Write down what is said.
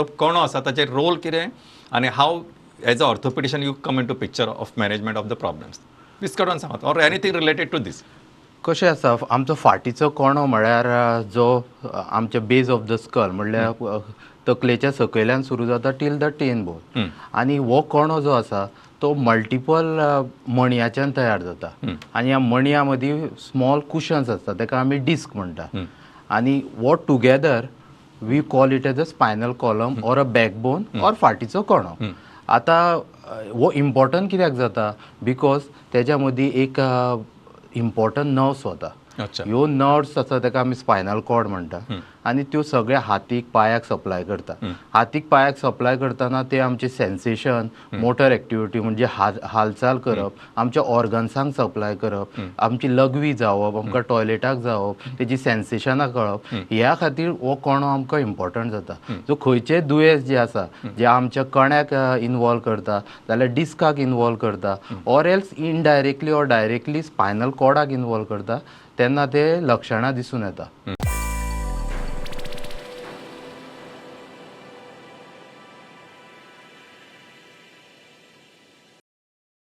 कणो आसा ताचेर रोल कितें आनी how as a orthopedician you come into picture of management of the problems, विस्कटून सांगात or anything related to this. कशें आसा, आमचो फाटीचो कणो म्हळ्यार जो आमच्या बेज ऑफ the skull म्हणल्यार तकलेच्या सकयल्यान सुरू जाता टील the ten bone, आनी हो कणो जो आसा तो मल्टिपल मणयाच्यान तयार जाता आनी ह्या मणया मदीं स्मॉल कुशन्स आसता, ताका आमी डिस्क म्हणटा, आनी हो together we call it as a spinal column or a backbone or फाटीचो कणो. आतां हो इम्पॉर्टंट कित्याक जाता, because तेज्या मदीं एक इम्पॉर्टंट नर्व्स वता. ह्यो नर्व्स आसा ताका आमी स्पायनल कॉर्ड म्हणटा, आनी त्यो सगळ्या हातीक पांयाक सप्लाय करता. हातीक पांयाक सप्लाय करतना ते आमचे सेन्सेशन, मोटर एक्टिविटी म्हणजे हालचाल करप, आमच्या ऑर्गन्सांक सप्लाय करप, आमची लघवी जावप, आमकां टॉयलेटाक जावप, तेजी सेन्सेशनां कळप, ह्या खातीर हो कणो आमकां इम्पॉर्टंट जाता. सो खंयचेय दुयेंस जें आसा जें आमच्या कण्याक इनवॉल्व करता जाल्यार डिस्काक इनवॉल्व करता or else indirectly or directly spinal कॉर्डाक involve करता, तेन्ना ते लक्षणां दिसून येता.